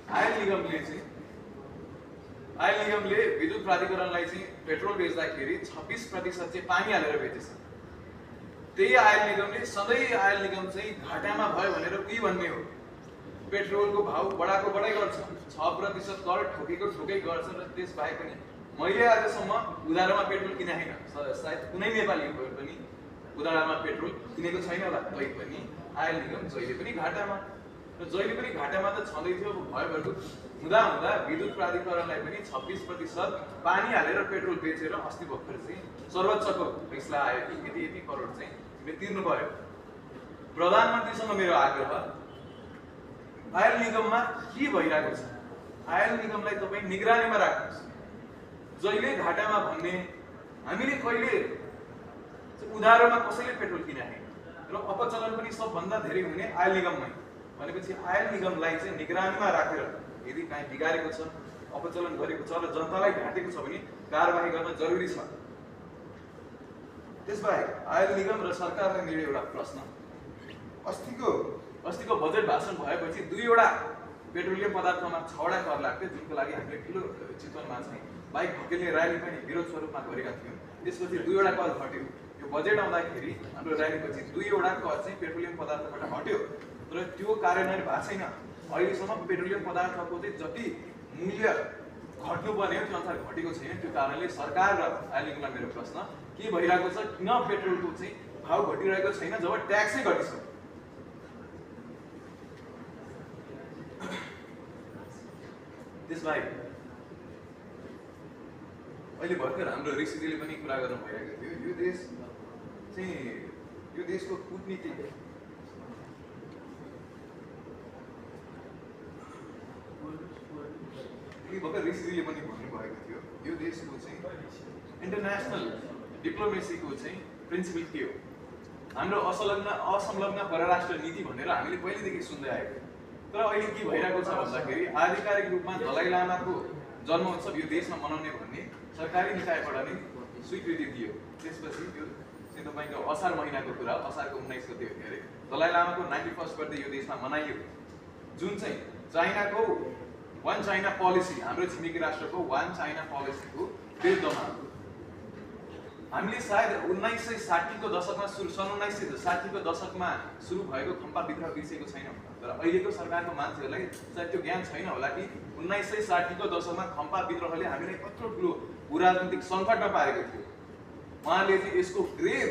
Oil निगमले विद्युत प्राधिकरणलाई चाहिँ पेट्रोल बेच्दाखेरि 26% चाहिँ पानी हालेर बेचेछ। त्यही आयल निगमले सधैँ आयल निगम चाहिँ घाटामा भयो भनेर के भन्ने हो, पेट्रोलको भाउ बढाको बढाइ गर्छ, 6% कर ठोकेको ठोकै गर्छ। र त्यसबाहेक पनि मैले आजसम्म उधारोमा पेट्रोल किने छैन, सायद कुनै नेपालीको पनि उधारोमा पेट्रोल किनेको छैन होला। तैपनि आयल निगम जहिले पनि घाटामा, र जहिले पनि घाटामा त छँदै थियो। भयो हुँदा हुँदा विद्युत प्राधिकरणलाई पनि 26% पानी हालेर पेट्रोल बेचेर अस्ति भर्खर चाहिँ सर्वोच्चको फैसला आयो कि यति करोड चाहिँ तिर्नु पर्यो। प्रधानमन्त्रीसँग मेरो आग्रह, आयल निगममा के भइरहेको छ, आयल निगमलाई तपाईँ निगरानीमा राख्नुहोस्। जहिले घाटामा भन्ने, हामीले कहिले उधारोमा कसैले पेट्रोल किने छैन र अपचलन पनि सबभन्दा धेरै हुने आयल निगममै। भनेपछि आयल निगमलाई चाहिँ निगरानीमा राखेर यदि कहीँ बिगारेको छ, अपचलन गरेको छ र जनतालाई घाटेको छ भने कारबाही गर्न जरुरी छ। त्यसबाहेक आयल निगम र सरकारलाई मेरो एउटा प्रश्न, अस्तिको बजेट भाषण भएपछि 2वटा पेट्रोलियम पदार्थमा 6वटा कर लाग्थ्यो, जुनको लागि हामीले ठुलो चितवनमा चाहिँ बाइक भकेल्ने र्याली पनि विरोध स्वरूपमा गरेका थियौँ। त्यसपछि 2वटा कर घट्यो। यो बजेट आउँदाखेरि हाम्रो र्यालीपछि 2वटा कर चाहिँ पेट्रोलियम पदार्थबाट हट्यो, तर त्यो कार्यान्वयन भएको छैन। अहिलेसम्म पेट्रोलियम पदार्थको चाहिँ जति मूल्य घट्नुपर्ने हो त्यो अनुसार घटेको छैन। त्यो कारणले सरकार र आयल निगमलाई मेरो प्रश्न, के भइरहेको छ, किन पेट्रोलको चाहिँ भाउ घटिरहेको छैन जब ट्याक्सै घटिसक्यो। त्यसबाहेक अहिले भर्खर हाम्रो ऋषिजीले पनि कुरा गर्नु भइरहेको थियो, यो देश चाहिँ यो देशको कूटनीति भर्खर ऋषिजीले पनि भन्नुभएको थियो, यो देशको चाहिँ इन्टरनेसनल डिप्लोमेसीको चाहिँ प्रिन्सिपल के हो। हाम्रो असंलग्न परराष्ट्र नीति भनेर हामीले पहिलेदेखि सुन्दै आएको, तर अहिले के भइरहेको छ भन्दाखेरि आधिकारिक रूपमा दलाई लामाको जन्म उत्सव यो देशमा मनाउने भन्ने सरकारी निकायबाट नै स्वीकृति दियो। त्यसपछि त्यो चाहिँ तपाईँको असार महिनाको कुरा, असारको 19 गते हो अरे, दलाई लामाको 91st बर्थडे यो देशमा मनाइयो, जुन चाहिँ चाइनाको वन चाइना पोलिसी, हाम्रो छिमेकी राष्ट्रको वन चाइना पोलिसीको विरुद्धमा। हामीले सायद 1960 को दशकमा सन् 1960 को दशकमा सुरु भएको खम्पा विद्रोह बिर्सेको छैनौँ, तर अहिलेको सरकारको मान्छेहरूलाई सायद त्यो ज्ञान छैन होला कि 1960 को दशकमा खम्पा विद्रोहले हामीलाई कत्रो ठुलो भू राजनीतिक सङ्कटमा पारेको थियो। उहाँले चाहिँ यसको ग्रेभ